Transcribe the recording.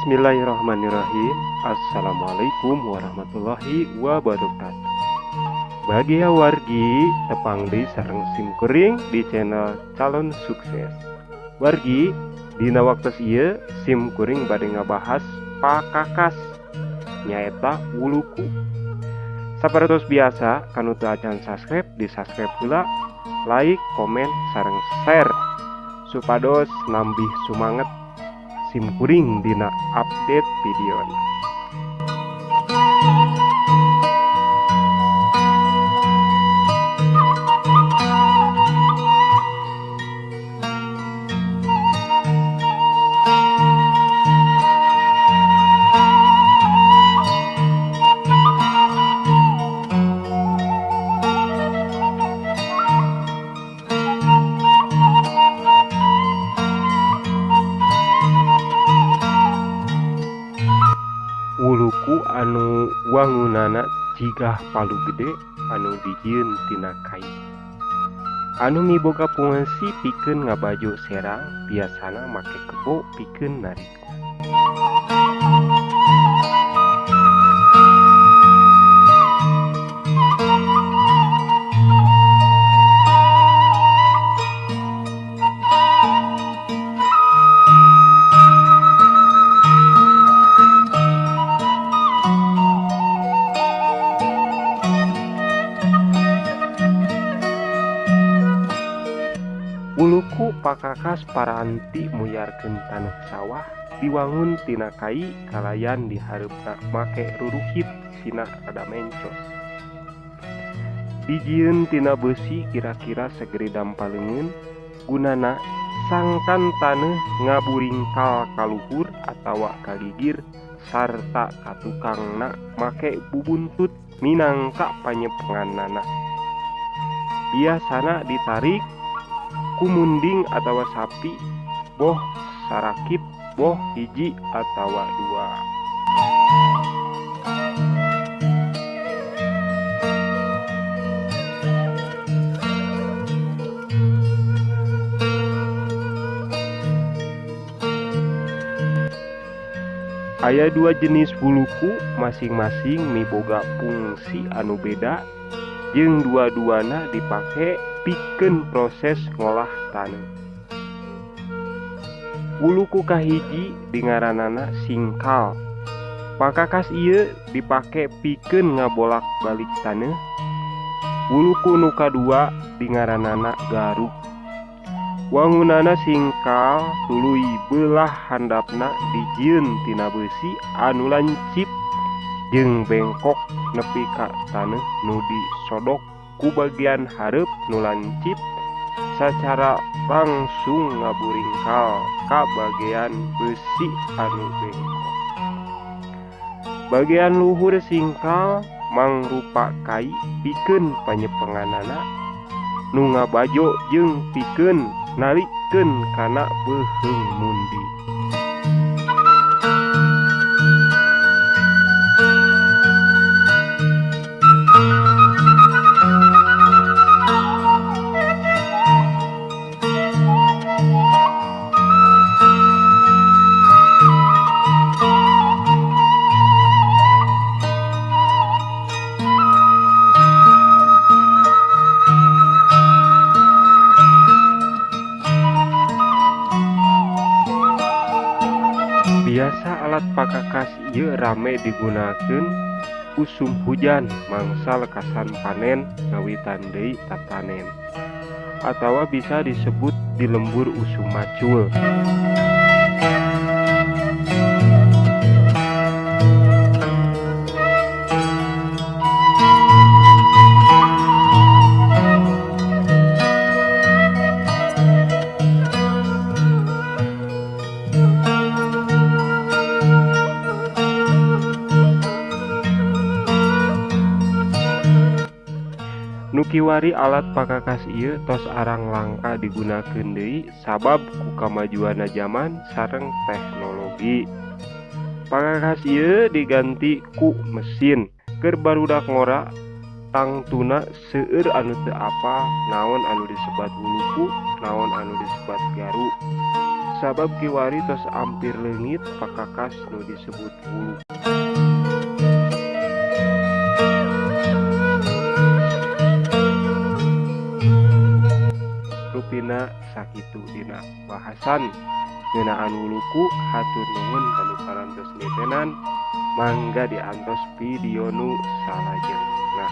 Bismillahirrahmanirrahim. Assalamualaikum warahmatullahi wabarakatuh. Bagi wargi tepang deui sareng simkuring di channel Calon Sukses. Wargi, dina waktos ieu simkuring bade ngabahas pakakas nyaeta wuluku. Sapertos biasa kanu teu acan subscribe di subscribe heula, like, komen, sareng share supados nambih sumanget simkuring dina update videona. Wuluku anu wangunana jigah palu gede anu dijieun tina kai. Anu miboga fungsi pikeun ngabajo serang, biasana make kebo pikeun narikna. Wuluku pakakas paranti muyarkeun taneuh sawah diwangun tina kai kalayan dihareupna make ruruhit sina rada mencos. Dijieun tina beusi kira-kira sagede dampaleungeun, gunana sangkan taneuh ngaburingkal ka luhur atawa ka gigir sarta ka tukangna make bubuntut minangka panyepenganana. Biasana ditarik ku munding atawa sapi, boh sarakip, boh hiji atawa dua. Aya dua jenis wuluku, masing-masing miboga fungsi anu beda jeung dua-duana dipake pikeun proses ngolah taneuh. Wuluku kahiji dingaranana singkal. Pakakas ieu dipake pikeun ngabolak-balik taneuh. Wuluku nu kadua dingaranana garuk. Wangunana singkal tuluy beulah handapna dijieun tina beusi anu lancip jeung bengkok nepi ka taneuh nu disodok ku bagian hareup nu lancip sacara langsung ngaburingkal ka bagian beusi anu bengkok. Bagian luhur singkal mangrupa kai pikeun panyepenganana nu ngabajo jeung pikeun nalikeun kana beuheung mundi. Biasa alat pakakas ieu rame digunakeun usum hujan mangsa lekasan panen ngawitan deui tatanen, atawa bisa disebut di lembur usum macul. Nu kiwari alat pakakas ieu tos arang langka digunakeun deui sabab ku kamajuanna jaman sareng teknologi. Pakakas ieu diganti ku mesin. Keur barudak ngora tangtuna seueur anu teu apal naon anu disebat wuluku, naon anu disebat garu. Kusabab kiwari tos ampir leungit pakakas nu disebut wuluku. Rupina sakitu dina bahasan ngeunaan wuluku. Hatur nuhun kanu parantos nitenan, mangga diantos video nu salajengna.